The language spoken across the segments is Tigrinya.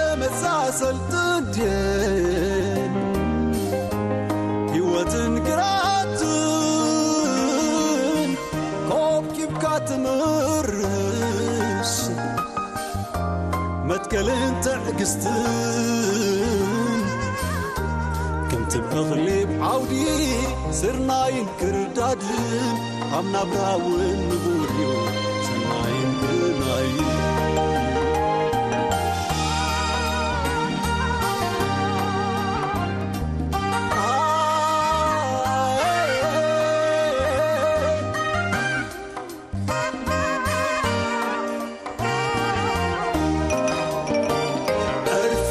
ተመሳሰልትን ድየን ህይወትን ግራትን ኮብኪብካ ትምርሽ መትከልን ትዕግስትን ከምቲ በኽሊ ዓውዲ ስርናይን ክርዳድን ኣብ ናብራ እውን ንቡር እዩ ሰናይን ብናይ ዕርፊ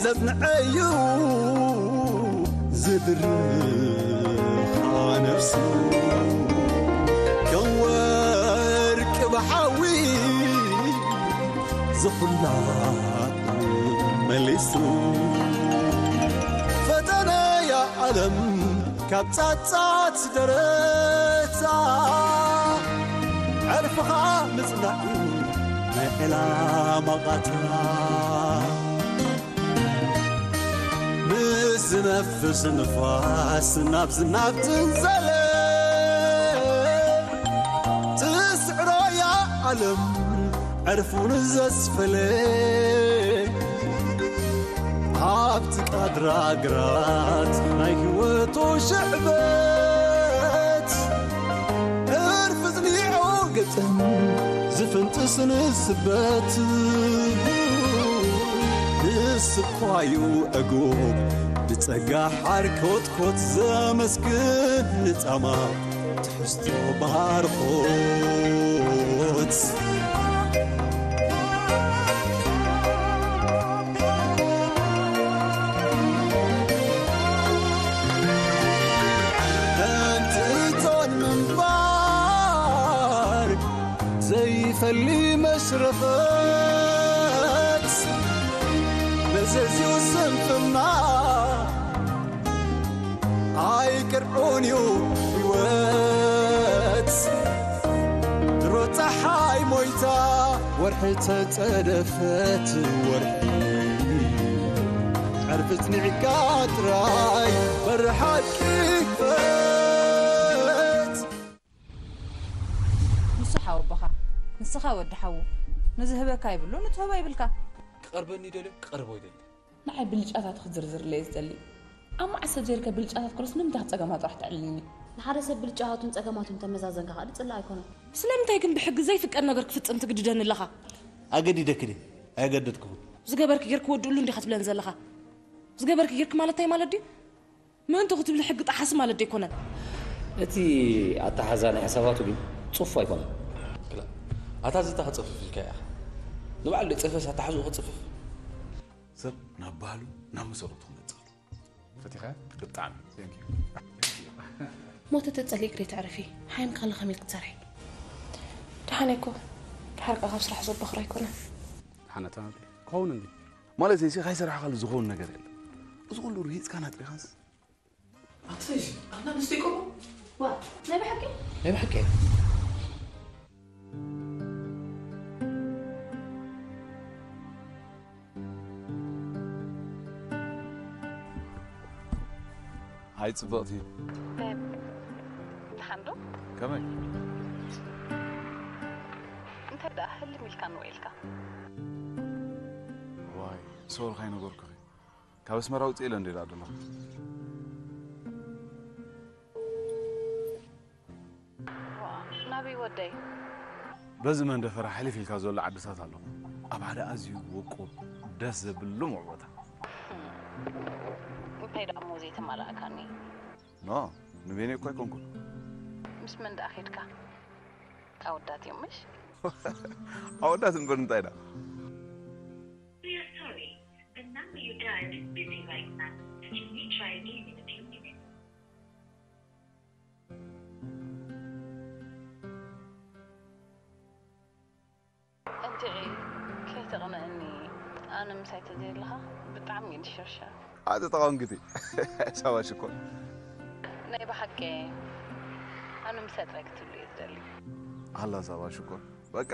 ዘጽንዐዩ ዝድርኻ ነፍሱ ከም ወርቂ ብሓዊ ዝኹላ መሊሱ ፈተነያ ዓለም ካብ ጻጻት ደረታ ዕርፍኻ ምጽናዕ ናይ ዕላማ ቃታ ምስ ዝነፍስ ንፋስ ናብ ዝናብ ትንዘለ ትስዕሮያ ዓለም ዕርፉን ዘስፈለ ኣብቲ ቃድራ ግራት ናይ ህይወቱ ሽዕበት ዕርፊ ዝኒዖ ገጠም ዝፍንጥስ ንስበት ንስኳዩ ዕጉብ ብጸጋ ሓርኮትኮት ዘመስግን ንጻማ ትሕዝቶ ባርኾት ከምቲ እቶን ምንባር ዘይፈሊ መሽረፈት መዘዝዩ ስንፍና ኣይቅርዑን እዩ ህይወት ድሮ ፀሓይ ሞይታ ወርሒ ተፀደፈት ወርሒ ዕርፊ ፅኒዕካ ጥራይ በሪ ሓቂ ክፈት ንሱ ሓወቦኻ ንስኻ ወዲ ሓዉ ንዝህበካ ይብሉ ንትህቦ ይብልካ ክቐርበኒ ይደልዮ ክቐርቦ ይደሊ ንዓይ ብልጫታቱ ክዝርዝርለይ ዝደሊ ኣብ መዓስ ሰብ ዘይርከብ ብልጫታት ክሎስ ንምንታይ ጸገማቱ ኣሕ ተዕልልኒ ንሓደ ሰብ ብልጫታቱን ጸገማቱን ተመዛዘንካ ከኣ ድጽላ ኣይኮነን ስለምንታይ ግን ብሕጊ ዘይፍቀድ ነገር ክፍጽም ትግድደኒ ኣለኻ ኣገዲደክኒ ኣየገደድክኹን ዝገበርክ ጌርክ ወድእሉ እንዲኻ ትብለን ዘለኻ ዝገበርክ ጌርክ ማለት እንታይ ማለት ድዩ ምእንቱ ክትብል ሕጊ ጠሓሲ ማለት ደይኮነን። እቲ ኣተሓዛ ናይ ሕሳባቱ ግን ጽፉፍ ኣይኮነን። ክላ ኣታ ዝታ ክጽፍፍ ኢልካ ኢኻ። ንባዕሉ ደይ ጽፈስ ኣተሓዝኡ ክጽፍፍ። ሰብ ናብ ባህሉ ናብ መሰረቱ ክመጽእ ኣለዎ። ፈቲኻ ብጣዕሚ thank you። ሞተ ተጸሊእክ ደይ ተዕርፊ ሓይምካ ለኸም ኢልክ ትሰርሒ። ደሓነኮ ሓርቃ ካብ ስራሕ ዘበኽሮ ኣይኮነን። ሓነታ ክኸውን እንዲ ማለት ዘይሲ ካይሰራሕካሉ ዝኸውን ነገር የለን። እዚ ኩሉ ርሂጽካ ናጥሪኻስ ኣትሽ ኣና ንስቲ ቆሞ ዋ ናይ ብሓቂ ናይ ብሓቂ ሃይ ጽብቕቲ ደሓን ዶ ከመይ እንታይ ደኣ ህልም ኢልካ ንውዒልካ ዋይ ሶል ካይነገርኩኺ ካብ ኣስመራ ውፅእ ኢለ እንደ ደኣ ዘለኹ ናበይ ወደይ በዚ መንደፈራ ሕልፍ ኢልካ ዘሎ ዓድታት ኣሎ ኣብ ሓደ ኣዝዩ ውቁብ ደስ ዘብል ልሙዕ ቦታ እንታይ ደኣ እሞ ዘይተማላእካኒ ኖ ንቤኒ እኮ ኣይኮንኩን ምስ መን ደኣ ኬድካ ኣወዳት እዮም ምሽ ኣወዳት እምበር እንታይ ደኣ We are sorry, the number you dialed is busy right now. Can you try again in a few minutes? ከይተቕንእኒ፣ ኣነ ምሳይ ተዘየለኻ ብጣዕሚ እየ ዝሽርሸር። ኣቲ ተቓውንግቲ ሳባ ሽኮር። ናይ ብሓቂ ኣነ ምሳይ ጥራይ ክትህሉ እየ ዝደሊ። ኣላ ሳባ ሽኮር። በቃ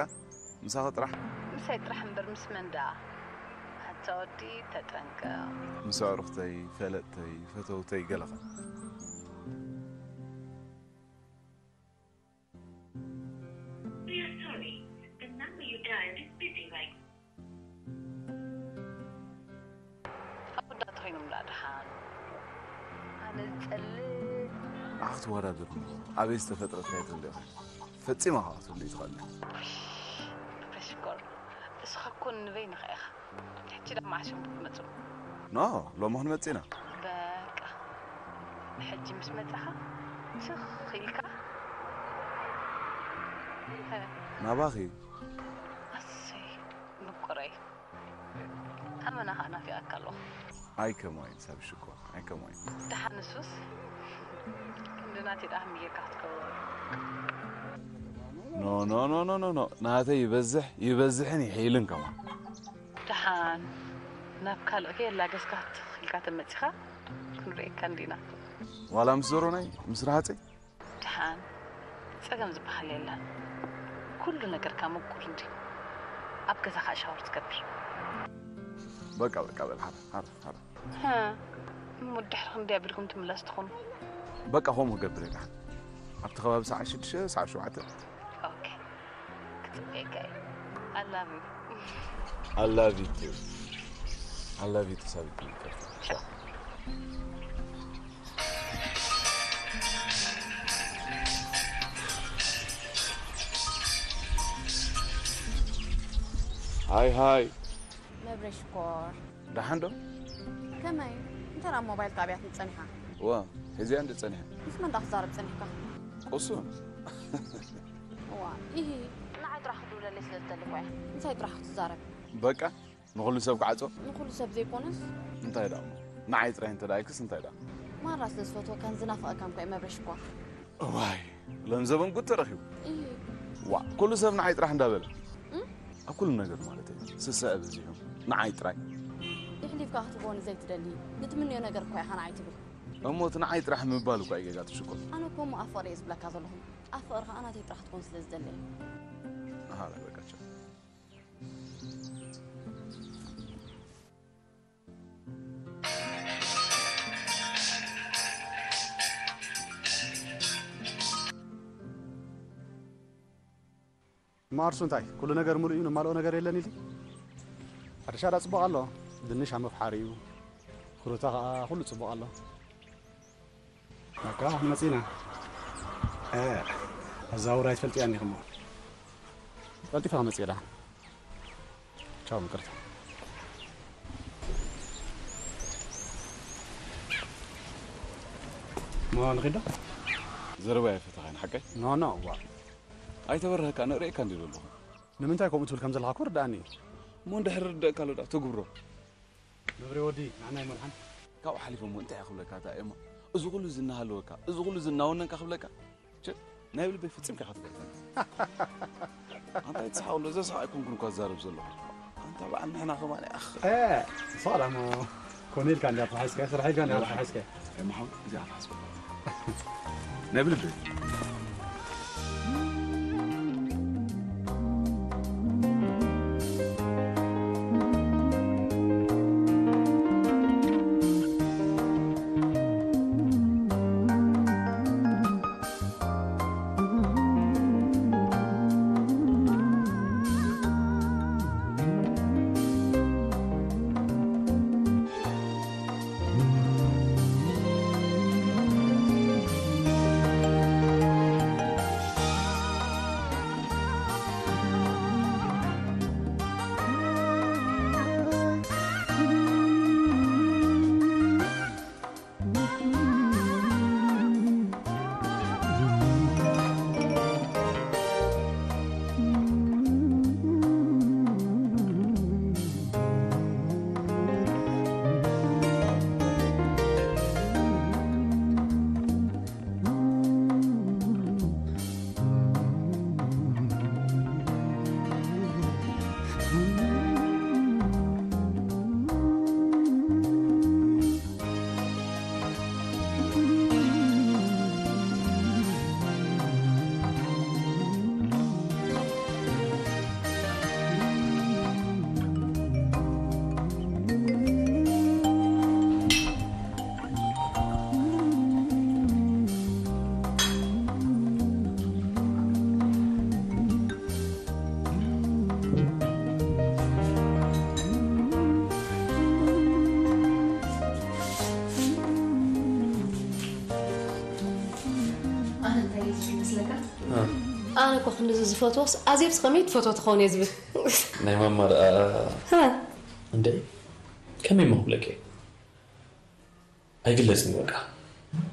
ምሳኺ ጥራሕ። ምሳይ ጥራሕ እምበር ምስ መን ደኣ? ኣታ ወዲ ተጠንቀቕ። ምስ ኣዕሩኽተይ፣ ፈለጥተይ፣ ፈተውተይ ገለኸ። We are sorry, the number you dialed is busy right ኣወዳት ኮይኖም ደኣ ደሓን ኣነ ዝጸልእ ንዓኽ ትወዳደር ኣለኹ ኣበይ ዝተፈጥረት ናይ ትብልኻ ፈጺማ ኸዓ ክትብሉ ይትኽእል ሽኮር እስኻ እኮ ንበይንኻ ኢኻ ሕጂ ደኣ መዓስ እዮም ክትመጹ ኖ ሎሚ ክንመጽእ ኢና በቃ ንሕጂ ምስ መጻኻ ስኽ ኢልካ ናባኺ ኣሰይ ምቁረይ ኣመና ኸኣ ናፊቐካ ኣለኹ ኣይከማይን ሰብ ሽኮር ኣይከማይን ደሓን ንሱስ ክንዲ ናተይ ደኣ ጌርካ ክትገብሮ ኖ ኖ ኖ ኖ ኖ ናተይ ይበዝሕ ይበዝሕን ይሕይልን ከማን ደሓን ናብ ካልእ ከየላገስካ ትኽ ኢልካ ተመጺኻ ክንርእየካ እንዲና ዋላ ምስ ዘሮናይ ምስ ረሃፀይ ደሓን ጸገም ዝበሃል የለን። ኩሉ ነገርካ ምቁር እንድዩ። ኣብ ገዛ ከኣ ሻወር ትገብር። በቃ በቃ በል ሓራ ሓራ ሓራ። ሃ እሞ ድሕሪ ክንደይ ኣቢልኩም ትምለስ ትኾኑ? በቃ ከምኡ ክገብር እየ ደሓን። ኣብቲ ከባቢ ሰዓት ሽዱሽተ ሰዓት ሸውዓተ። ኦኬ ክጽበየካ እየ። I love you. I love you too. I love you too ሳቢት ይቅርታ። ቻው። ሃይ ሃይ መብሬ ሽኮር ደሓን ዶ? ከመይ እንተ ናብ ሞባይል ጣብያ ትንጸኒኻ? ዋ ሕዚኣ እንዲ ጸኒሐ ምስ መን ዳ ክትዛረብ ጸኒሕካ? ቁሱን ዋ ኢሂ ንዓይ ጥራሕ ክድውለለይ ስለ ዝደሊ እኮ እያ ምሳይ ጥራሕ ክትዛረብ በቃ ንኹሉ ሰብ ክዓጾ ንኹሉ ሰብ ዘይኮነስ እንታይ ደኣ እሞ ንዓይ ጥራይ እንተ ደኣ ኢልክስ እንታይ ደኣ ማራ ስለ ዝፈትወካን ዝናፍቐካን እኮ እየ መብሬ ሽኮር እዋይ ሎም ዘበን ጉድ ተረኺቡ ዋ ኩሉ ሰብ ንዓይ ጥራሕ እንዳበለ ኣብ ኩሉ ነገር ማለት እዩ ስስዐ በዚሑ ንዓይ ጥራይ የሕሊፍካ ክትቦኒ ዘይትደሊ ንትምንዮ ነገር እኳ ኢኻ ንዓይ ትብል እሞ እቲ ንዓይ ጥራሕ ምባል እኳ እዩ ጌጋ ትሽኮር ኣነ እኮ እሞ ኣብ ፍቕሪ እየ ዝብለካ ዘለኹ ኣብ ፍቕሪ ኸዓ ናተይ ጥራሕ ክትኮን ስለ ዝደሊ እየ ኣሃ በቃ ቻው ማርሱ እንታይ ኩሉ ነገር ሙሉእ እዩ ንማልኦ ነገር የለን ኢልቲ ሕርሻ ዳ ጽቡቕ ኣሎ ድንሽ ኣብ ምፍሓር እዩ ፍሩታ ኸዓ ኩሉ ጽቡቕ ኣሎ በቃ መጺና ኣዛውራ ይትፈልጥያ እንዲኹሞ ቀልጢፋ መጺላ ቻው ምቅርታ ማ ንኺዶ ዘረባ የፈተኻይን ሓቀይ ኖ ኖ ዋ ኣይተበርሀካ ንርእየካ እንዲ ዘለኹ ንምንታይ ከምኡ ትብል ከም ዘለኻ እኮ ርድኣኒ እዩ እሞ እንድሕር ርድእካ ኣሎ ዳ ትግብሮ መብሬ ወዲ ንዓና ይመርሓን ካብኡ ሓሊፎ እሞ እንታይ ክብለካ እታ ኤማ እዚ ኩሉ ዝና ሃለወካ እዚ ኩሉ ዝና ወነንካ ክብለካ ቸ ናይ ብልበይ ፈጺምካ ኢኻ ትገርፈኒ ኣንታ ይትስሓቕ ኣሎ ዘስሓቕ ኣይኮንኩን እኳ ዝዛረብ ዘለኹ ኣንታ በዓል ንሕና ከማን ኣኽ ስቕ ዳሞ ኮነ ኢልካ እንዳ ተሓዝካ ስራሕ ኢልካ እንዳ ተሓዝካ ኤማ ሓው እዚኣ ትሓዝበ ናይ ብልበይ እንታይ እዩ ዝብል ይመስለካ? ኣነ እኮ ክንድዚ ዝፈትዎስ ኣዜብስ ከመይ ትፈትዎ ትኸውን እየ ዝብል። ናይ ማማ ደኣ። እንደ ከመይ እሞ ክብለኪ? ኣይግለጽን እዩ በቃ።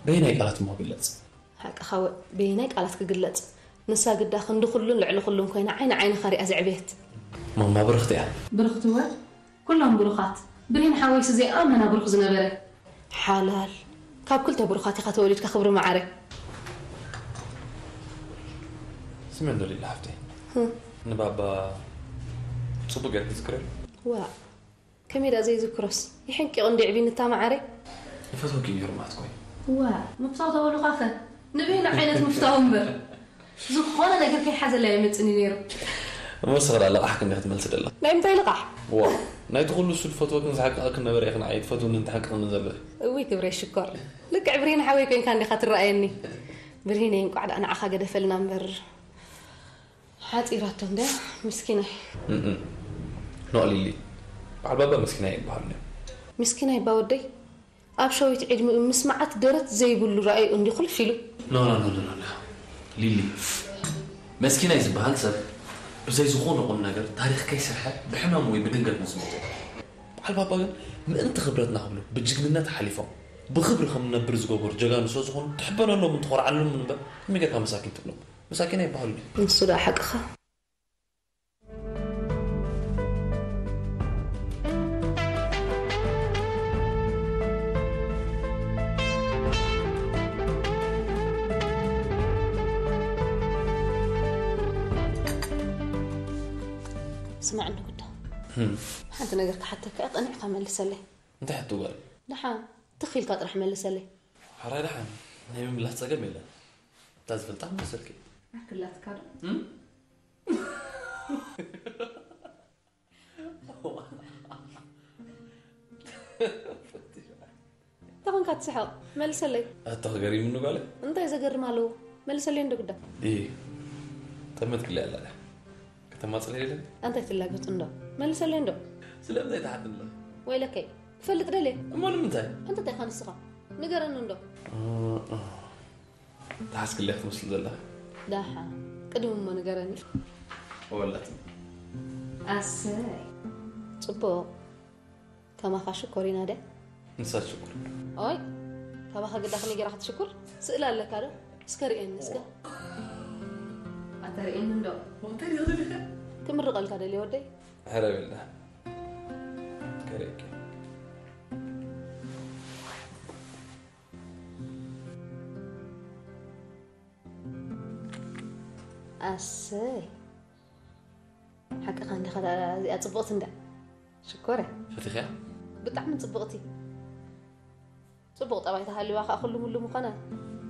በየናይ ቃላት እሞ ክግለጽ? ሓቅኻ ወ-፣ በየናይ ቃላት ክግለጽ? ንሳ ግዳ ክንዲ ኩሉን ልዕሊ ኩሉን ኮይና ዓይኒ ዓይንኻ ሪኣ ዘዕበየት። ማማ ብርኽቲ እያ። ብርኽቲ ወ? ኩሎም ብሩኻት። ብርሂን ሓወይስ እዚኣ መና ብሩኽ ዝነበረ? ሓላል። ካብ ክልተ ብሩኻት ኢኻ ተወሊድካ ክብሪ መዓረይ። ስሚ እንዶ ሊላ ሓፍተይ። ንባባ ጽቡቅ ጌርኪ ትዝክርዮ? ዋ፣ ከመይ ደኣ ዘይዝክሮስ? ይሕንቂቕ እንዲ ዕቢንታ መዓረይ። ይፈትወኪ ነይሩ ማለት ኮይ። ዋ፣ ምፍታው ተበሉኻኸ? ንበይኑ ዓይነት ምፍታው እምበር። ዝኾነ ነገር ከይሓዘላ ይመጽኒ ነይሩ። እሞ ንስኺ ደኣ ልቓሕ ክንዲ ክትመልሲ ደለኺ። ናይ ምንታይ ልቓሕ? ዋ፣ ናይቲ ኩሉ እሱ ዝፈትወክን ዝሓቅቐክን ነበረ ኢኺ ንዓይ ትፈትውንን ትሕቅቕንን ዘለኺ። እውይ ክብረይ ሽኮር። ልክዕ ብርሂን ሓወይ ኮይንካ እንዲኻ ትረኣየኒ። ብርሂነይ እንቋዕ ደኣ ንዓኻ ገደፈልና እምበር። ሓጺራቶ እንድያ ምስኪናይ። እም፣ ኖ ሊሊ። በዓል ባባ ምስኪናይ ኣይበሃሉን እዮም። ምስኪናይ እባ ወደይ። ኣብ ሸዊት ዕድሚኡ ምስ መዓት ደረት ዘይብሉ ረኣዩ እንዲ ኩልፍ ኢሉ። ኖ፣ ኖ፣ ኖ፣ ኖ፣ ኖ፣ ኖ። ሊሊ፣ መስኪናይ ዝበሃል ሰብ ብዘይ ዝኾነ ቁም ነገር ታሪኽ ከይሰርሐ ብሕማም ወይ ብድንገት ምስ ሞተ። በዓል ባባ ግን ምእንቲ ክብረትና ክብሉ ብጅግንነት ሓሊፎም ብኽብሪ ከም ንነብር ዝገበሩ ጀጋኑ ስለ ዝኾኑ ትሕበነሎምን ትኾርዓሎምን እምበር ከመይ ጌርካ መሳኪን ትብሎም? መሳኪን ኣይበሃሉን እዮም። ንሱ ደኣ ሓቅኻ። ስማዕ እንዶ ግዳ። ህም። ሓንቲ ነገር ክሓተካ እየ፣ ቀኒዕካ መልሰለይ። እንታይ ሕቶ ጓል? ደሓን፣ ትኽ ኢልካ ጥራሕ መልሰለይ። ሓራይ ደሓን፣ ናይ ምምላስ ጸገም የለን። እታ ዝፈልጣ መሰልኪ። ኣክላትካ ዶ? እም? ተኾንካ ትስሕቕ፣ መልሰለይ። ኣታ ገሪሙኒ ጓለ። እንታይ ዘገርም ኣለዎ? መልሰለይ እንዶ ግዳ። እይ፣ ጠመት ክለይ ኣላ ድያ? ከተማጽለይ የለን? እንታይ ትላገጽ እንዶ? መልሰለይ እንዶ። ስለምንታይ ትሓትኒ ኣለኺ? ወይለከይ፣ ክፈልጥ ደልየ። እሞ ንምንታይ? ኣንተ እንታይ ኢኻ ንስኻ? ንገረኒ እንዶ። እ፣ እ። ተሓዝክለይ ክትመስል ዘለኻ። ዳሓ፣ ቅድም እሞ ንገረኒ። ወላት። ኣሰይ። ጽቡቕ። ከማኻ ሽኮር ኢና ድያ? ንሳ ትሽኩር። ኦይ፣ ካባኻ ግዳ ከመይ ጌራ ክትሽኩር? ስእሊ ኣለካ ዶ? እስከ ርእየኒ እስከ። ኣታ ርእየኒ እንዶ። እንታይ ዲኻ ደሊኻ? ክምርቐልካ ደልየ ወደይ። ሕረ በልና። ከርእየኪ። ኣሰይ። ሓቅኻ እንዲኻ ደኣ እዚኣ ጽብቕቲ እንድያ። ሽኮር እያ። ፈቲኽያ? ብጣዕሚ ጽብቕቲ። ጽቡቕ ጠባይ ተሃልዩዋ ከኣ ኩሉ ሙሉ ምኾነ።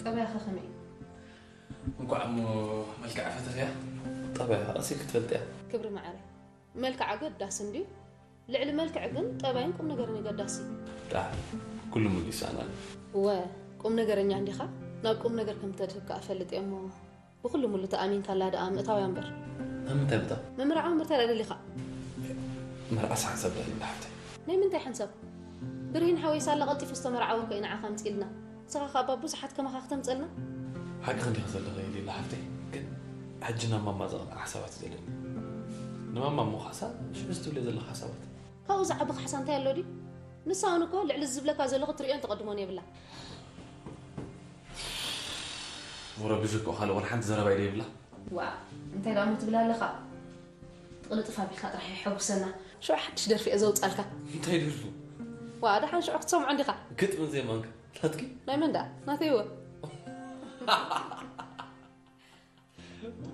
ጠባይኻ ከመይ እዩ? እንኳዕ እሞ መልክዓ ፈቲኽያ። ጠባይኻ ቀስ ኢልኪ ክትፈልጥያ። ክብሪ መዓረይ። መልክዓ ኣገዳሲ እንድዩ። ልዕሊ መልክዕ ግን ጠባይን ቁም ነገርን እዩ ኣገዳሲ። ደሓን፣ ኩሉ ሙሉ ይሰኣናኒ። እወ፣ ቁም ነገረኛ እንዲኻ? ናብ ቁም ነገር ከም ተድህብ ከኣ እፈልጥ እየ እሞ፣ ብኹሉ ሙሉ ተኣሚንካላ ደኣ ምእታው እያ እምበር። ኣብ ምንታይ ምእታው? ምምርዓው እምበር እንታይ ደኣ ደሊኻ? መርዓስ ሓንሳብ ደኣ ይብላ ሓፍተይ። ናይ ምንታይ ሓንሳብ? ብርሂን ሓወይ ሳላ ቀልጢፉ ዝተመርዓወ እኮ እዩ ንዓኻ ኣምጺእልና። ንስኻ ከኣ እባ ብዙሓት ከማኻ ክተምጸልና? ሓቅኺ እንዲኺ ዘለኺ ሊላ ሓፍተይ፣ ግን ሕጂ ናብ ማማ ዘቕንዓ ሓሳባት እዩ ዘለኒ። ንማማ እሞ ካሳ ሽዑ ዝትብልዮ ዘለኺ ሓሳባት። ካብኡ ዝዓቢ ካሕሳ እንታይ ኣሎ ድዩ? ንሳ እውን እኮ ልዕሊ ዝብለካ ዘሎ ክትርእዮን ተቐድሞን የብላ። ወረ ብዝኮ ካልእ ወላ ሓንቲ ዘረባ ኢለ ይብላ። ዋ፣ እንታይ ደኣ እሞ ትብል ኣለኻ? ትቕልጥፍ ኣቢልካ ጥራሕ የሐጉሰና። ሽዑ ሓድሽ ደርፊ እየ ዘውጻልካ። እንታይ ደርፉ? ዋ፣ ደሓን ሽዑ ክትሰምዖ እንዲኻ። ግጥምን ዜማን ከ ናትኪ? ናይ መን ደኣ? ናተይ እወ።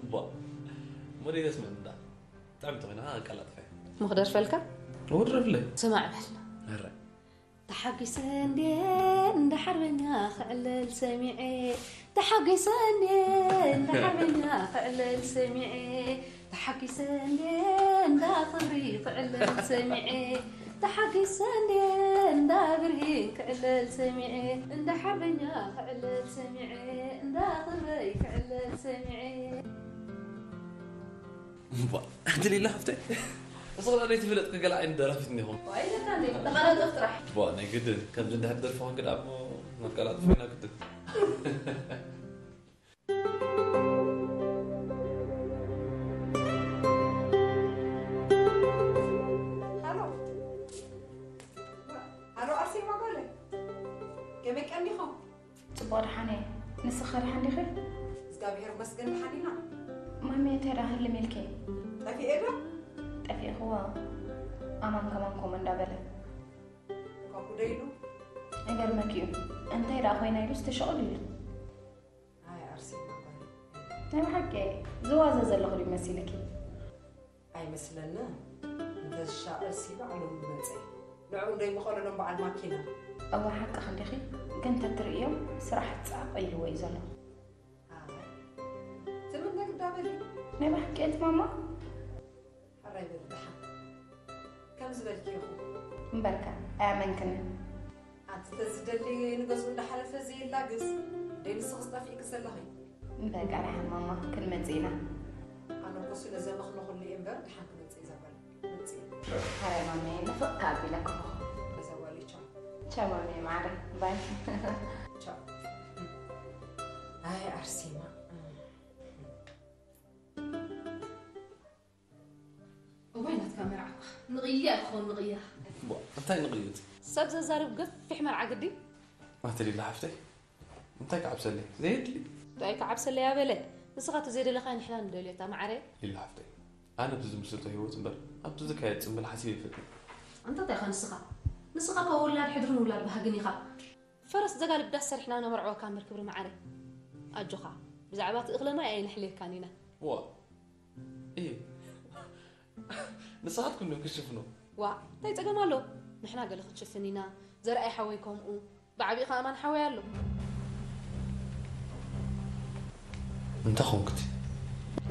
እባ፣ እሞ ደይ ደስ ምእንዳ። ብጣዕሚ ተኾይና ኣቀላጥፈ። እሞ ክደርፈልካ? እወ ድረፍለይ። ስማዕ በል። ኧረ። ተሓጒሰ እንድየ እንዳ ሓርበኛ ክዕልል ሰሚዐ። ተሓጒሰ እንድየ እንዳ ሓርበኛ ክዕልል ሰሚዐ። ተሓጒሰ እንድየ እንዳ ክብሪ ክዕልል ሰሚዐ። ተሓጒሰ እንድየ እንዳ ብርሂን ክዕልል ሰሚዐ። እንዳ ሓርበኛ ክዕልል ሰሚዐ። እንዳ ክብረይ ክዕልል ሰሚዐ። እባ፣ ኣንቲ ሊላ ሓፍተይ፣ እስኺ ደኣ ዘይትፍለጥ ክገለ ዓይነት ደራፊት እንዲኹም። ዋይ፣ ለካ እንዴ፣ ተቐላጠፍ ጥራሕ። እባ፣ ናይ ግድን፣ ከምዚ እንድሕር ደርፊ ኮንኪ ደኣ እሞ መቀላጥፍ ኢና ግድን። ኸ ደሓን ዲኺ? እግዚኣብሔር ይመስገን ደሓን ኢና። ማሚ፣ እንታይ ደኣ ህልም ኢልኪ? ጠፊኤ ዶ? ጠፊእኽዎ። ኣማን ከማን ከምኡ እንዳበለ። ከምኡ ዶ ኢሉ? ይገርመኪ እዩ። እንታይ ደኣ ኮይና ኢሉስ ተሸቕሉ ኢሉ። ኣይ ኣርሴማ ጓለይ። ናይ ብሓቂ ዝዋዘ ዘለኹ ድዩ መሲልኪ? ኣይመስለንን። እንተዝሻቐልሲ ባዕሉ ምመጸ። ንዕኡ እንዶ ይምቐለሎም በዓል ማኪና። እወ ሓቅኺ እንዲኺ፣ ግን ተትርእዮም ስራሕ ጻቕ ኢልዎ እዩ ዘሎ። ኣይ ትብል ነግዳ በሊ። ናይ ብሓቂ እቲ ማማ ሕራይ በሊ ደሓን። ከም ዝበልኪ ይኹን። እምበርካ ኣያመንክኒ። ኣንቲ ተዝደሊ ንገዝኡ እንዳሓለፈ ዘየላግስ ደይ ንስኽስ ጠፊእኪ ዘለኺ። እምበቃ ደሓን ማማ ክንመጽእ ኢና። ኣነ እኮ ስለ ዘመኽነኹሉ እየ እምበር ደሓን ክመጽእ እየ ዛጓል። መጽእ እየ። ሓራይ ማመየ ንፍቕካ ኣቢለክኹ። እዛ ጓል ቻው። ቻው ማመየ ማዕረ ባይ። ቻው። ኣይ ኣርሴማ። እዋይ ናትካ መርዓ እኳ ንቕያ ክኾን ንቕያ። ቧ፣ እንታይ ንቕይት? ሰብ ዘዛርብ ገፊሕ መርዓ ግዲ። ኣቲ ሊላ ሓፍተይ፣ እንታይ ክዓብሰለይ? ዘየድሊ። እንታይ ክዓብሰለይ ኣበለ? ንስኻ ተዘይደለኻ ንሕና ንደልዮ እታ ማዕረ። ሊላ ሓፍተይ፣ ኣነ ብዝምስርቶ ህይወት እምበር ኣብቲ ዝካየድ ጽምብል ሓሲብ ይፈትን። ኣንታ እንታይ ኢኻ ንስኻ? ንስኻ እኮ ውላድ ሕድርን ውላድ ባህግን ኢኻ። ፈረስ ዘጋልብ ዳስ ሰሪሕና ነመርዕወካ እምበር ክብሪ ማዕረ። ኣጆኻ፣ ብዛዕባ እቲ እኽለ ማይ ኣይንሕልየካን ኢና። ዋ፣ እየ ንስኻትኩም ዲኹም ክትሽፍኑ? ዋ፣ እንታይ ጸገም ኣሎ? ንሕና ገለ ክትሽፍን ኢና። ዘርኣይ ሓወይ ከምኡ። ብዓቢኡ ኸኣ ኣማን ሓወይ ኣሎ። እንታይ ኾንክቲ?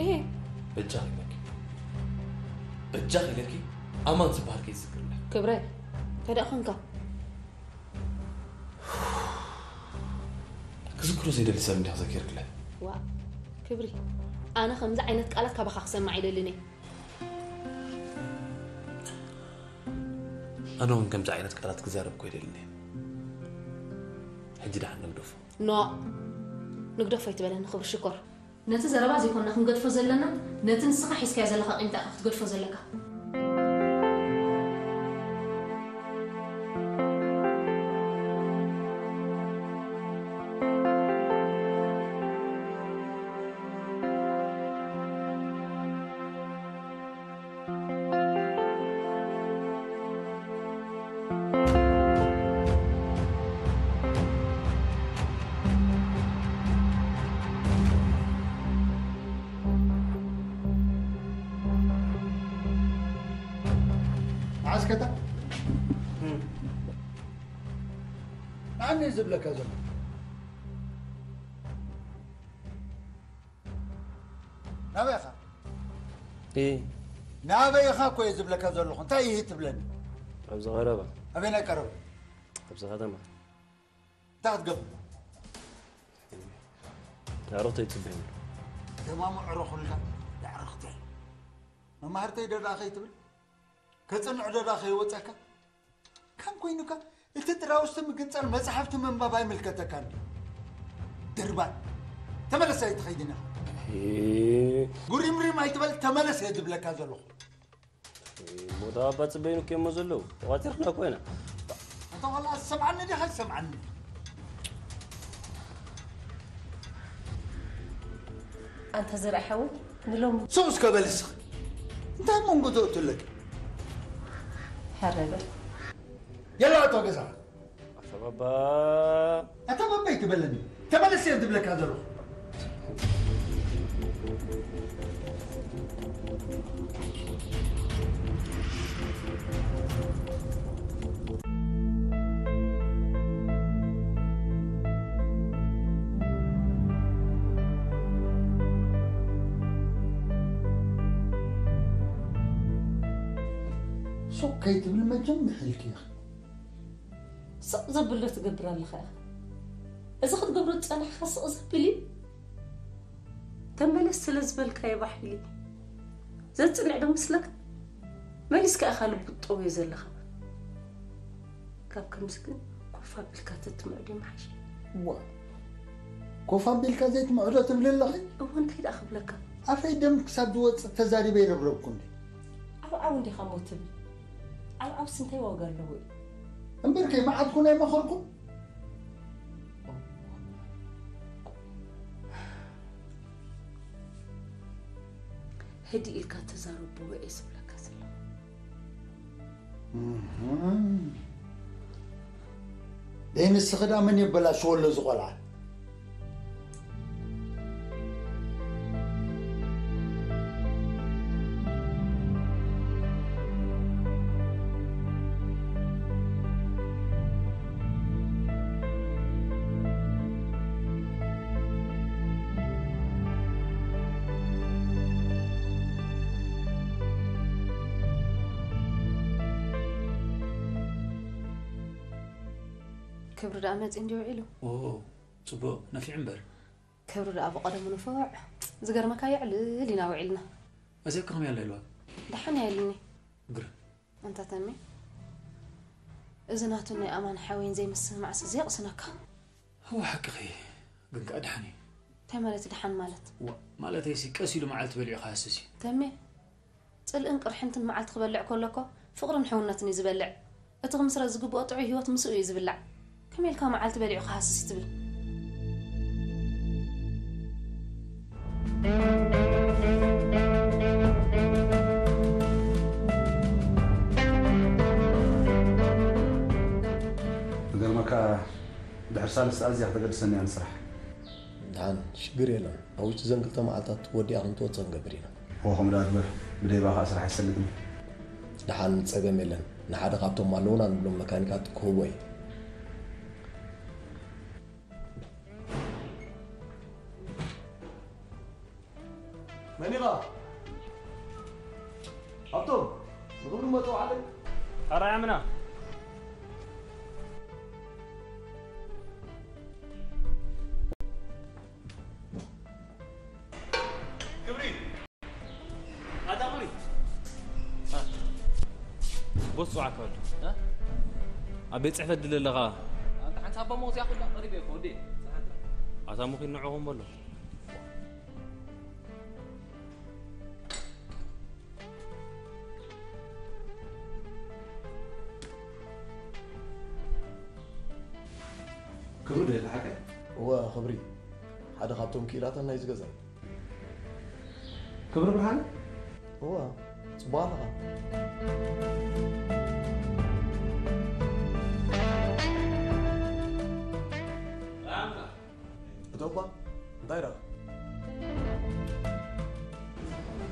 እሄ። በጃኺ ኢለኪ። በጃኺ ኢለኪ ኣማን ዝበሃል ከይትዝክርለ። ክብረ፣ እንታይ ደኣ ኾንካ? ክዝክሮ ዘይደሊ ሰብ እንዲኻ ዘኪርክለ። ዋ፣ ክብሪ። ኣነ ከምዚ ዓይነት ቃላት ካባኻ ክሰማዕ ኣይደልን እየ። ኣነ እውን ከምዚ ዓይነት ቃላት ክዛረብ እኮ ኣይደልን እየ። ሕጂ ደሓን ንግደፎ። ኖ፣ ንግደፎ ኣይትበለኒ ክብሪ ሽኮር። ነቲ ዘረባ ዘይኮንና ክንገድፎ ዘለና፣ ነቲ ንስኻ ሒዝካዮ ዘለኻ ቂምታ ኢኻ ክትገድፎ ዘለካ። ዓስከታ ንዓኒ ዝብለካ ዘሎ ናበይ ኢኻ? እ ናበይ ኢኻ እኮ እየ ዝብለካ ዘለኹ። እንታይ ይህ ትብለኒ? ኣብዚ ቀረባ። ኣበይ ናይ ቀረባ? ኣብዚ ከተማ። እንታይ ክትገብር? ኣዕሩኽተይ ትጽበየኒ። ደማሙ ዕረኹልካ፣ ኣዕሩኽተይ። መማህርተይ ደዳ ከይትብል? ከጽንዕ ደዳ ከይወጸካ? ከም ኮይኑካ፣ እቲ ጥራውስቲ ምግንጻል መጽሓፍቲ ምንባብ ኣይምልከተካን ድዩ? ድርባይ። ተመለስ ኣይትኸይድን ኢኻ። እ ጉሪምሪም ኣይትበል፣ ተመለስ እየ ዝብለካ ዘለኹ። ሞታ ኣባ ጽበይኑ እኮ እሞ ዘለዉ። ተቋጺርና እኮ ኢና። ኣንታ ዋላ ሰምዓኒ ዲኻ? ሰምዓኒ። ኣንታ ዘርኣይ ሓወይ፣ ንሎሚ ስቕ እስከ በል እስኺ። እንታይ መንጎ ተእቱ ኣለኪ? ሕረ በል። የላ ኣቶ ገዛ። ኣታ ባባ። ኣታ ባባ ኣይትበለኒ። ተመለስ እየ ዝብለካ ዘለኹ። ሱቕ ከይትብል መቸም ምሒልኪ ኢኺ። ስቕ ዘብሎ ትገብር ኣለኻ ኢኻ። እዚ ክትገብሮ ዝጸናሕካ ስቕ ዘብል እዩ። ተመለስ ስለ ዝበልካዮ ባሕ ኢሉ ዘጽንዕ ዶ መስለካ? መሊስካ ኢኻ ልቡ ትጠውዮ ዘለኻ። ካብ ከምዚ ግን ኮፍ ኣቢልካ ተትምዕዶ ይምሓሽ። ዋ፣ ኮፍ ኣቢልካ ዘይትምዕዶ ትብሊ ኣለኺ? እወ፣ እንታይ ደኣ ክብለካ? ኣፈይ ደም ክሳብ ዝወጽእ ተዛሪበ ይረብረብኩ እንዴ? ዓብዓው እንዲኻ እሞ ትብል። ዓብዓውስ እንታይ ዋጋ ኣለዎ እዩ? እምበር ከይመዓትኩ ናይ መኸርኩም። ህድእ ኢልካ ተዛረብዎ እየ ዝብለካ ዘለኹ። እህም። ደይ ንስኺ ደኣ መን የበላሽዎ ኣሎ እዚ ቆልዓ? ክብሪ ደኣ መጺኡ እንድዩ ውዒሉ። ኦ፣ ጽቡቕ፣ ነፊዑ እምበር። ክብሪ ደኣ ብቐደሙ ንፉዕ። ዝገርመካ የዕልል ኢና ውዒልና። ኣዜብ ከመይ ኣላ ኢልዋ? ደሓን እያ ኢሉኒ። ግርም። እንተ ተሜ፣ እዚ ናቱ ናይ ኣማን ሓወይን ዘይምስምማዕሲ ዘየቕስነካ። እወ ሓቅኺ፣ ግን ከኣ ደሓን እዩ። እንታይ ማለት ደሓን ማለት? ዋ፣ ማለተይሲ ቀስ ኢሉ መዓልቲ በሊዑ ክሃስስ እዩ። ተሜ፣ ጽልእን ቅርሕንትን መዓልቲ ክበልዕ ከሎ እኮ ፍቕርን ሕውነትን እዩ ዝበልዕ። እቲ ክምስረት ዝግብኦ ጥዑይ ህይወት ምስኡ እዩ ዝብላዕ። ከመይ ኢልካ መዓልቲ በሊዑ ክሃስስ ትብል? ክገርመካ፣ ድሕሪ ሳልስቲ ኣዝያ ከተገድሰኒ እያ ንስራሕ። ደሓን፣ ሽግር የለን። ኣብ ውሽጢ ዘን ክልተ መዓልታት ወዲኣ ከም ትወጽእ ክንገብር ኢና። እወ፣ ከምኡ ደኣ ግበር። ብደይ ብኣኻ ስራሕ ኣይሰልጥን። ደሓን፣ ጸገም የለን። ንሓደ ካብቶም ኣለዉና ንብሎም መካኒካት ክህቦ እየ። መን ኢኻ? ሃብቶም፣ ንኽብሪ መጸውዓለይ። ኣርኣያ ምና። ክብሪ። ኣታ ክብሪ። ቦስ ጽዋዕካ ኣሎ። እ? ኣብ ቤት ጽሕፈት ድለ ኣለኻ? ኣንተ ሓንሳብ እሞ እዚኣ ኩላ ቀሪበ እኮ፣ ወዲ። ኣታ ምኺድ ንዕኹም በሎ። ክብሪ ዶ የለ ሓቀይ? እወ፣ ክብሪ። ሓደ ካብቶም ክኢላታት ናይዚ ገዛ እዩ። ክብሪ ብርሃነ? እወ፣ ጽቡቕ ኣለኻ። እቶ እባ፣ እንታይ ደኣ?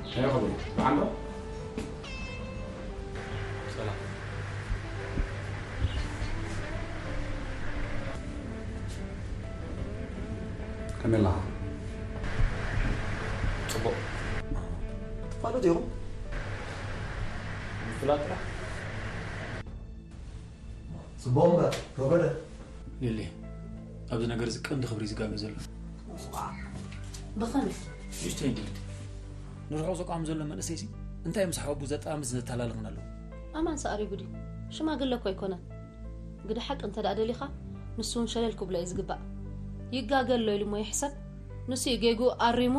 እንታይ ይኸውን? ብዓንዶ? ሰላም። ከመይ ኣለኻ? ጽቡቕ። ትፋለጡ ኢኹም? ምፍላጥ ጥራሕ። ጽቡቕ እምበር፣ ከበደ። ሊሊ፣ ኣብዚ ነገር እዚ ቀንዲ ክብሪ እዩ ዝጋገ ዘሎ። ብኸመይ? ንእሽተይ እንዲልቲ። ንርሑቕ ዘቋም ዘሎ መንእሰይሲ እንታይ ምስ ሓወቡ ዘጣምስ ዘተላልኽን ኣለዉ? ኣማን ሳዕሪ ጉዲ። ሽማግለ እኮ ኣይኮነን። ግደ ሓቂ እንተ ደኣ ደሊኻ፣ ንሱ እውን ሸለል ክብሎ እዩ ዝግባእ። ይጋገ ኣሎ ኢሉ እሞ ይሕሰብ። ንሱ እዩ ጌግኡ ኣሪሙ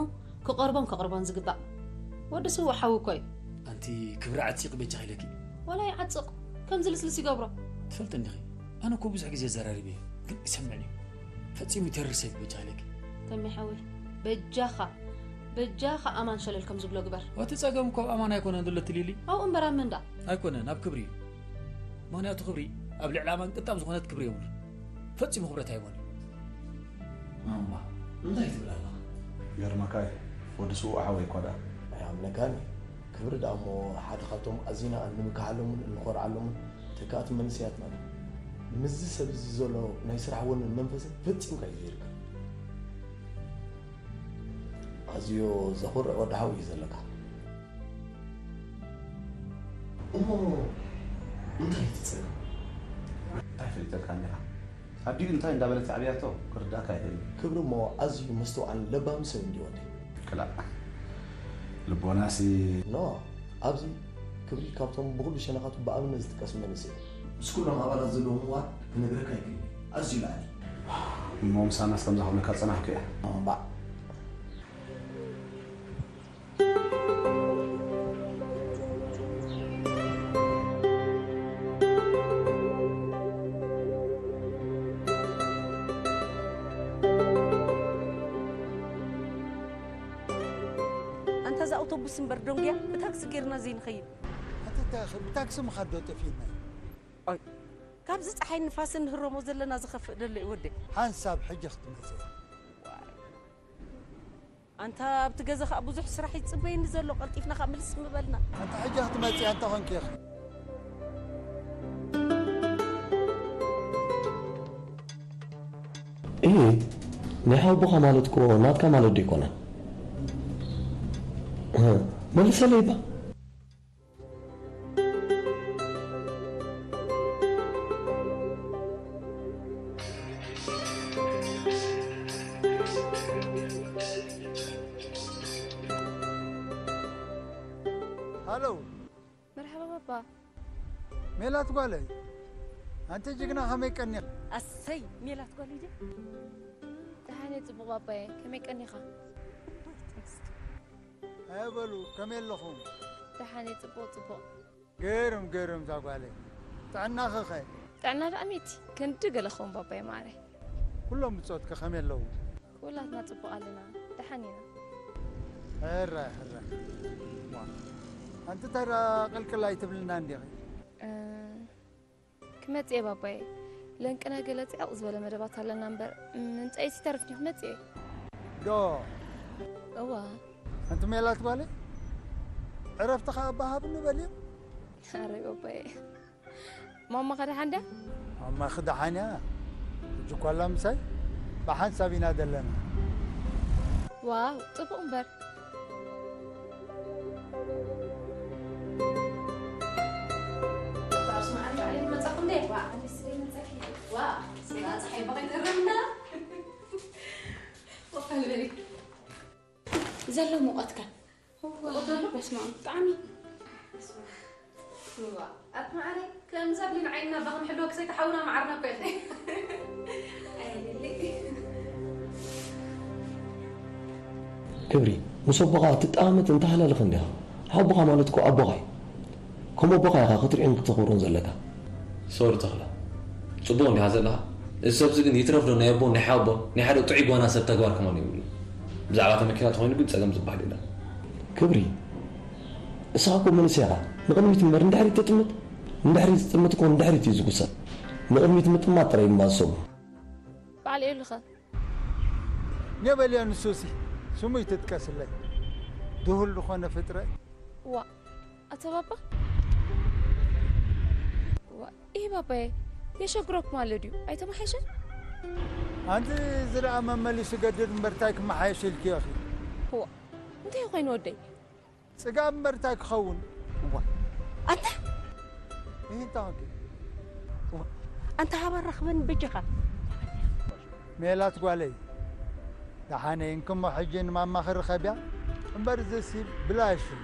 ክቐርቦን ከቕርቦን ዝግባእ። ወዲ ስዉእ ሓዊ እኮ እዩ። ኣንቲ ክብሪ ዓጺቕ በጃኺ ኢለኪ። ዋላ ይዓጽቕ፣ ከምዚ ልስልስ ይገብሮ። ትፈልጢ እንዲኺ፣ ኣነ እኮ ብዙሕ ግዜ ዘራሪበ እየ፣ ግን ይሰምዕን እዩ። ፈጺሙ ይተርር ሰብ በጃኺ ኢለኪ። ተሜ ሓወይ፣ በጃኻ፣ በጃኻ ኣማን ሸለል ከም ዝብሎ ግበር። እቲ ጸገም እኮ ኣብ ኣማን ኣይኮነን ዘሎ እቲ ሊሊ። ኣብኡ እምበር ኣብ መን ደኣ? ኣይኮነን፣ ኣብ ክብሪ እዩ። ምኽንያቱ ክብሪ ኣብ ልዕሊ ኣማን ቅንጣብ ዝኾነት ክብሪ የብሉን። ፈጺሙ ክብረት ኣይቦን እዩ። ማማ፣ እንታይ ትብል ኣለኻ? ገርመካ እዩ፣ ወዲ ስዉእ ሓወይ እኳ ደኣ። ኣይኣምነካን እየ። ክብሪ ደኣ እሞ ሓደ ካብቶም ኣዚና እንምክሓሎምን እንኾርዓሎምን ተካእቲ መንእሰያትና እዩ። ምስዚ ሰብ እዚ ዘሎ ናይ ስራሕ ወንን መንፈስን ፈጺምካ እዩ ዘይርከብ። ኣዝዮ ዘኹርዕ ወዲ ሓው እዩ ዘለካ። እሞ እንታይ ትጽዕር? እንታይ ፈሊጠልካ እንዲኻ? ኣዲኡ እንታይ እንዳበለት ዓብያቶ ክርዳእካ ይኽእል እዩ። ክብሪ እሞ ኣዝዩ ምስትውዓልን ለባምን ሰብ እንድዩ ወደይ። ክላእ። ልቦናሲ ኖ፣ ኣብዚ ክብሪ ካብቶም ብኹሉ ሸነኻቱ ብኣብነት ዝጥቀስ መንእሰይ እዩ። ምስ ኩሎም ኣባላት ዘለዎ ምውሃድ ክነግረካ ይክእል እዩ። ኣዝዩ ላዕሊ። እሞ ምሳናስ ከምዛ ክብለካ ዝጸናሕኩ እያ። እምባእ። ኣንታ ኣውቶቡስ እምበር ደንጉያ ብታክሲ ጌርና ዘይንኸይድ። ኣቲ እንታይ ኢኺ ብታክሲ ምኻድ ዶ ጠፊእና? ኣይ፣ ካብዚ ጸሓይ ንፋስን ንህረሞ ዘለና ዝኸፍእ ደሎ እዩ ወደይ። ሓንሳብ ሕጂ ክትመጽእ። ኣንታ ኣብቲ ገዛ ኸኣ ብዙሕ ስራሕ ይጽበየኒ ዘሎ፣ ቀልጢፍና ኸኣ ምልስ ምበልና። ኣንታ ሕጂ ክትመጽእ ኣንተ ኾንኪ ኢኺ። እይ፣ ናይ ሓውቦኻ ማለት እኮ ናትካ ማለት ዶ ኣይኮነን? እ፣ መልሰለይ እባ። ሃሎ። መርሓባ ባባ። ሜላት ጓለይ፣ ኣንቲ ጅግና ከመይ ቀኒኺ? ኣሰይ ሜላት ጓለይ ደ። ደሓን እየ ጽቡቕ ባባየ፣ ከመይ ቀኒኻ? ኣየ በሉ፣ ከመይ ኣለኹም? ደሓን እየ ጽቡቕ ጽቡቕ። ግርም ግርም እዛ ጓለይ። ጥዕናኺ ኸ? ጥዕና ደኣ ኣሜቲ፣ ክንዲ ገለ ክኸውን ባባየ ማዓረይ። ኩሎም ብጾትኪ ከመይ ኣለዉ? ኩላትና ጽቡቕ ኣለና፣ ደሓን ኢና። ሕራይ፣ ሕራይ። ዋ፣ ኣንቲ ተራ ቅልቅል ኣይትብልና እንዲኺ? እ፣ ክመጽእ እየ ባባየ። ለንቅነ ገለ ጽዕቕ ዝበለ መደባት ኣለና እምበር፣ ምምጻእሲ ተሪፍኒ ክመጽእ እየ። ዶ? እዋ። ኣንቲ ሜላት ጓለይ፣ ዕረፍቲ ኸኣ ኣባ ሃብኒ በልዮ። ኣረ ባባየ። ማማ ከ ደሓን ድያ? ማማኺ ደሓን እያ። ሕጂ እኳ ኣላ ምሳይ ብሓንሳብ ኢና ዘለና። ዋው፣ ጽቡቕ እምበር። ራሱ መዓልቲ ባዕለይ መጻኹ እንዴ? ዋ፣ ኣነስ ደይ መጻኺ። ዋ፣ ስራ ጸሓይ በኸይ ትረምና። ወፈለይ። ዘሎ ሙቐትከ? እዋ፣ በስመ ኣብ፣ ብጣዕሚ። እዋ፣ ኣት መዓረይ፣ ከምዛ ብሌን ዓይንና እባ ክንሕልወኪ ሰይቲ ሓውና መዓርና እኮ ኢኺ። ኣይ፣ ሊሊ። ክብሪ፣ ምስ ኣቦኻ ትጠማመት እንተሃላለኸ እንዲኻ። ኣቦኻ ማለት እኮ ኣቦኻ እዩ። ከም ኣቦኻ ኢኻ ክትሪኦን ክተኽብሮን ዘለካ። ሶሪ ተኽለ፣ ጽቡቕ እንዲኻ ዘለኻ። እዚ ሰብዚ ግን ይትረፍ ዶ ናይ ኣቦን ናይ ሓቦን ናይ ሓደ ጥዑይ ጓና ሰብ ተግባር ከማን የብሉን። ብዛዕባ እታ መኪና ተኾይኑ ግን ጸገም ዝበሃል የለን። ክብሪ፣ ንስኻ እኮ መንእሰይ ኢኻ። ንቕድሚት እምበር ንድሕሪት ተጥምት። ንድሕሪት ዝጥምት እኮ ንድሕሪት እዩ ዝጉሰ። ንቕድሚት ምጥማት ጥራይ እዩ እማ ዝሰቡ። በዓል ኤሉኸ? ኔበልዮ ንሱሲ ስሙ ይትጥቀስለይ። ድሁል ዝኾነ ፍጥረት። ዋ፣ ኣታ ባባ? ዋ፣ ኢህ ባባየ፣ የሸግረኩም ኣሎ ድዩ? ኣይተመሓየሸን? ኣንቲ እዚ ደኣ መመሊሱ ገድድ እምበር ታይ ክመሓየሽ ኢልክዮ ኢኺ? ዋ፣ እንታይ ኮይኑ ወደይ? ጽጋብ እምበር እንታይ ክኸውን? እዋ፣ ኣንታ! ይህ እንታይ ኾንኪ? እዋ፣ ኣንታ ሃባ ራኽበኒ በጃኻ። ሜላት ጓለይ፣ ደሓነይ እንክሞ ሕጂ ንማማ ክርኸብያ እምበር፣ ዝሲ ብላሽ እዩ፣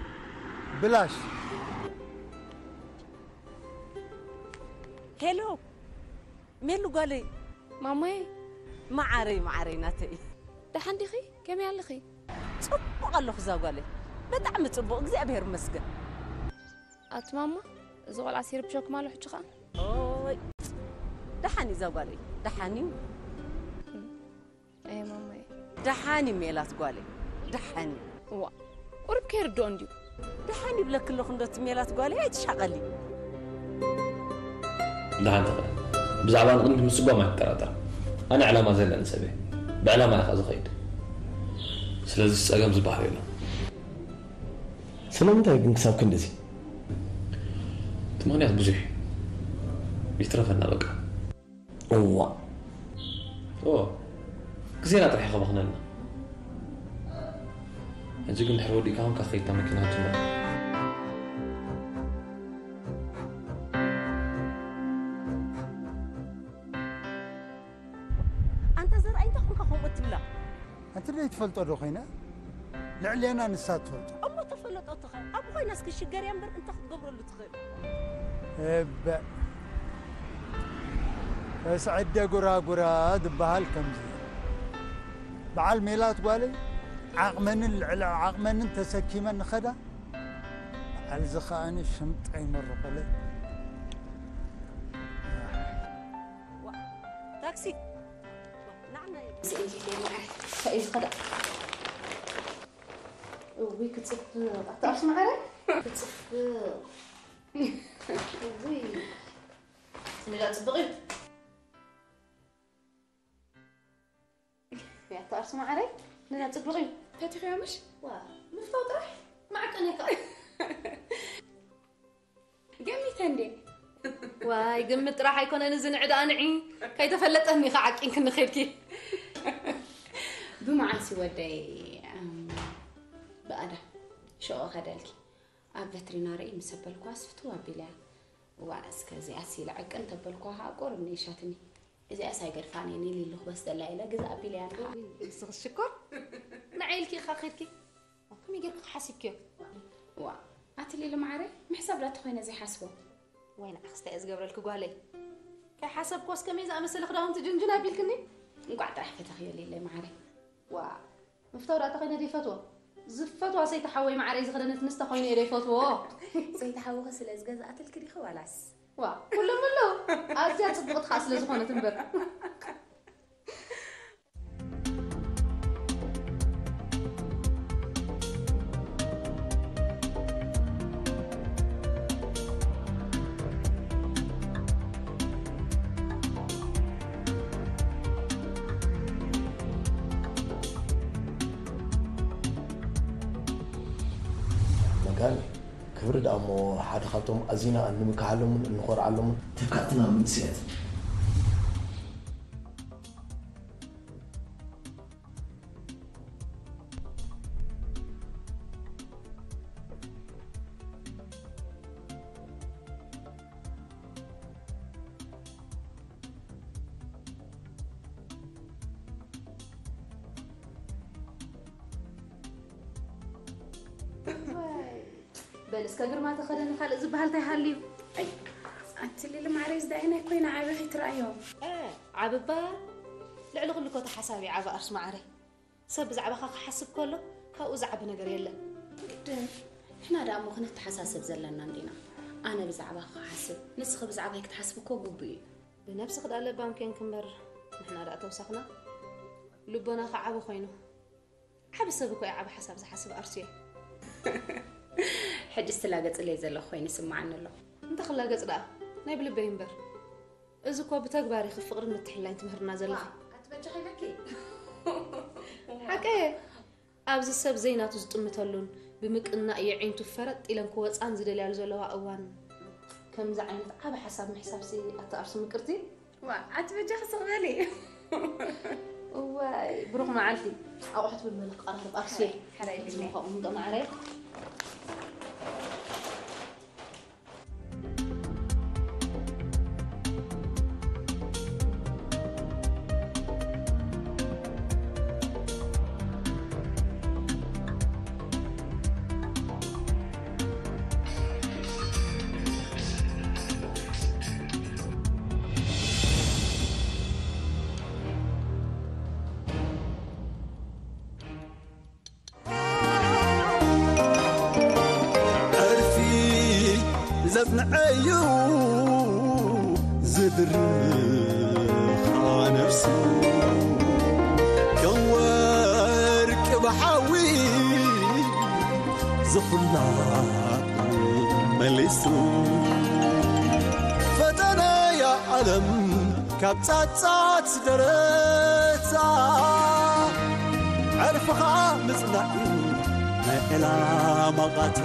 ብላሽ። ሄሎ፣ ሜሉ ጓለይ። ማማዬ። መዓረይ፣ መዓረይ ናተይ። ደሓን ዲኺ? ከመይ ኣለኺ? ጽቡቕ ኣለኹ እዛ ጓለይ። ብጣዕሚ ጽቡቕ፣ እግዚኣብሔር ይመስገን። ኣቲ ማማ፣ እዚ ቆልዓ ሲርብሸኩም ኣሎ ሕጂ ኸኣ? ኦይ፣ ደሓን እዩ እዛ ጓለይ፣ ደሓን እዩ። ኣየ ማማዬ። ደሓን እዩ ሜላት ጓለይ፣ ደሓን እዩ። እዋ፣ ቁሩብ ከይርድኦ እንድዩ። ደሓን ይብለኪ ኣለኹ እንዶ እቲ ሜላት ጓለይ፣ ኣይትሻቐሊ። ደሓን ተኽለ፣ ብዛዕባ ንቕድሚት ምስጓም ኣይትጠራጠር። ኣነ ዕላማ ዘለኒ ሰብ እየ። ብዕላማ እየ ዝኸይድ። ስለዚ ጸገም ዝበሃል የለን። ስለምንታይ ግን ክሳብ ክንድዚ? እቲ ምኽንያት ብዙሕ እዩ። ይትረፈና በቃ። እዋ። ኦ፣ ግዜና ጥራሕ እዩ ከባኽነልና። ሕጂ ግን ድሕሪ ወዲእካ ኸም ካፈይታ መኪና ክትጅምር። ኣንታ ዘርኣይ እንታይ ኾንካ ከምኡ ትብላ? ኣንቲ ደይ ትፈልጦ ዶ ኮይና? ልዕሌና ንሳ ትፈልጦ። እሞ ተፈለጦ ትኸ-፣ ኣብ ኮይናስ ክሽገር እያ እምበር እንታይ ክትገብረሉ ትኽእል? እበ፣ ተስዕደ ጉራጉራ ዝበሃል ከምዚ እዩ። በዓል ሜላት ጓለይ ዓቕመንን ልዕሊ ዓቕመንን ተሰኪመን ንኸዳ፣ በዓል እዚ ኸኣኒ ሽምጠይ መርቑለይ። ዋ፣ ታክሲ። ዋ፣ ናዕና እዩ። እዚ እንጂ ደይ መዓር፣ እንታይ እዩ ዝኸዳ? እውይ ክጽብቕ። ኣታ ኣርሲ መዓረ ክጽብቕ። እውይ ንዳ ጽብቕ እዩ። ያታ ኣርሲ መዓረ ንዳ ጽብቕ እዩ። ፈቲኽዮ ምሽ? ዋ ምፍታው ጥራሕ ማዕቀን ይከኣል። ገሚተ እንዴ? ዋይ ግምት ጥራሕ ኣይኮነን እዚ ንዕዳ ንዒ። ከይተፈለጠኒ ኢኻ ዓቂንክኒ ኸድኪ። ብመዓልሲ ወደይ፣ እም፣ ብኣዳ ሸቆ ከደልኪ ኣብ ቨትሪናሪ ምስ ኣበልኳስ ፍትው ኣቢለያ። ዋ እስከ እዚኣስ ኢለ ዕቅን ተበልኳ ቁሩብ ንኢሻትኒ። እዚኣስ ኣይገድፋን እየ ኒል ኢሉ ክወስደላ ኢለ ግዛ ኣቢለያ ኣለኹ። ንስኺ ሽኮር ንዓይ ኢልኪ ኢኻ ኸድኪ። ከመይ ጌርኪ ሓሲብክዮ? ዋ ኣቲ ሊሊ መዓረይ ምሕሳብ ዳኣ ተኾይነ ዘይሓስቦ። ወይ ንዓኽስ እንታይ እየ ዝገብረልኪ ጓለይ? ከይሓሰብክዎስ ከመይ ዝኣመሰለ ክዳውንቲ ጅንጅን ኣቢልክኒ? እንቋዕ ጥራሕ ፈተኽዮ ሊለይ መዓረይ። ዋ ምፍታው ዳኣ ተኾይነ ዘይፈትዎ። ዝፈትዋ ሰይቲ ሓወይ መዓረይ ዝኸደነት ንስ ተኾይነ እየ ዘይፈትዎ። ሰይቲ ሓውኺ ስለ ዝገዝኣትልኪ ዲኺ ዋላስ? ዋ ኩሎም ኣለዉ። ኣዝያ ጽብቕቲ ኸኣ ስለ ዝኾነት እምበር። መጋል ክብሪ ደኣ እሞ ሓደ ካብቶም ኣዚና እንምክሓሎምን እንኾርዓሎምን ተካእትና መንእሰያት። በል እስከ ግርማ ተኸደኒ ካልእ ዝበሃል እንታይ ሃልዩ? ኣይ ኣንቲ ሊሊ ማዕረይ ዝዳይ ናይ ኮይና ዓቢ ከይትረኣዮም። እ፣ ዓብባ ልዕሊ ኩሉ እኮ ተሓሳቢ ዓቢ ኣርስ ማዕረይ። ሰብ ብዛዕባኻ ክሓስብ ከሎ ካብኡ ዝዓቢ ነገር የለን። ግድን ንሕና ደኣ እሞ ክንተሓሳሰብ ዘለና እንዲና። ኣነ ብዛዕባኻ ክሓስብ ንስኺ ብዛዕባይ ክትሓስቢ እኮ ግቡእ እዩ። ብነብስኺ ደኣ ለባም ኬንኪ እምበር ንሕና ደኣ ተውሳኽና። ልቦናኺ ዓቢ ኮይኑ። ዓቢ ሰብ እኮ እዩ ዓቢ ሓሳብ ዝሓስብ ኣርሱየ። ሕጅስ ትላገጽለይ ዘለኺ ኮይኑ ይስምዓኒ ኣሎ። እንታይ ክላገጽ ደኣ ናይ ብልበይ እምበር። እዚ እኮ ብተግባር ኢኺ ፍቕርን ምትሕልላይን ትምህርና ዘለኺ። ኣትበጃኺ ኢለኪ። ሓቀየ። ኣብዚ ሰብ ዘይናቱ ዝጥምተሉን ብምቅናእ የዒንቱ ፈረጥ ኢለን ክወጻን ዝደልያሉ ዘለዋ እዋን ከምዚ ዓይነት ዓቢ ሓሳብ ምሕሳብሲ ኣታ ኣርሱ ምቅርቲ። ዋ ኣቲ በጃኺ ስቕ በሊ። እዋይ ብሩኽ መዓልቲ። ኣቑሑት ብመለ ክቐራርብ ኣርሱየ። ሕራይ ድኒ። ከምኡ ምንቀ ማዕረይ። ዕርፊ ዘጽንዐዩ ዝድርኻ ነፍሱ ከም ወርቂ ብሓዊ ዝኹላ መሊሱ ፈተነያ ዓለም ካብ ጻጻት ደረታ ዕርፍኻ ምጽናዕ እዩ ናይ ዕላማ ቓታ።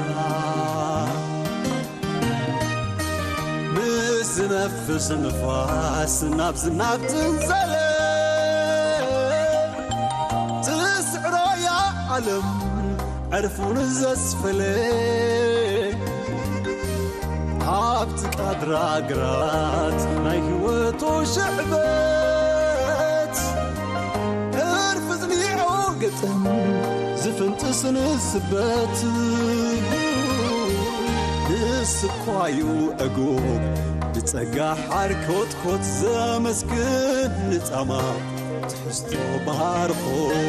ምስ ዝነፍስ ንፋስ ናብ ዝናብ ትንዘለ ትስዕሮ እያ ዓለም ዕርፉ ንዘስፈለ። ኣብ ጥቃ ድራግራት ናይ ህይወቱ ሽዕበት ዕርፊ ዝኒዖ ግጥም ዝፍንጥስ ንስበት። ንስኳዩ ዕጉብ ብጸጋ ሓርኮትኮት ዘመስግን ንጻማ ትሕዝቶ ባርኾት።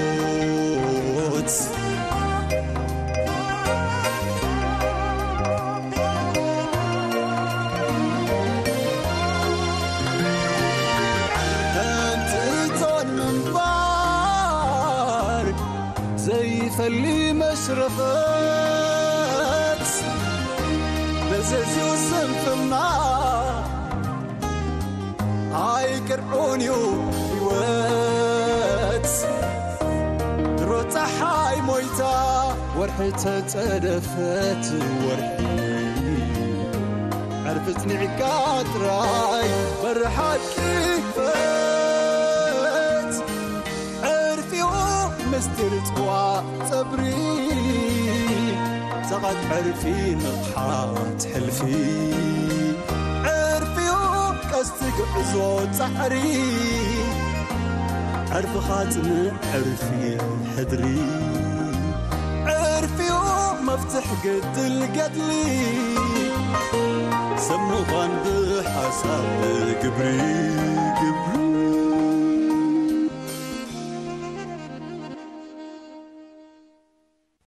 ከምቲ እቶን ምንባር ዘይፈሊ መሽረፈት መዘዝኡ ስንፍና ኣይቅርዑን እዩ ህይወት። ድሮ ፀሓይ ሞይታ ወርሒ ተፀደፈት ወርሒ ዕርፊ ጽኒዕካ ጥራይ በሪ ሓቂ ክፈት። ዕርፊኡ ምስጢር ጽዋእ ጸብሪ ጸቓት ዕርፊ ንቕሓት ሕልፊ ዕርፊኡ ቀስቲ ግዕዞ ጻዕሪ ዕርፍኻ ጽንዕ ዕርፊ ሕድሪ ዕርፊኡ መፍትሕ ግድል ገድሊ ሰብ ምዃን ብሓሳብ ግብሪ ግብሪ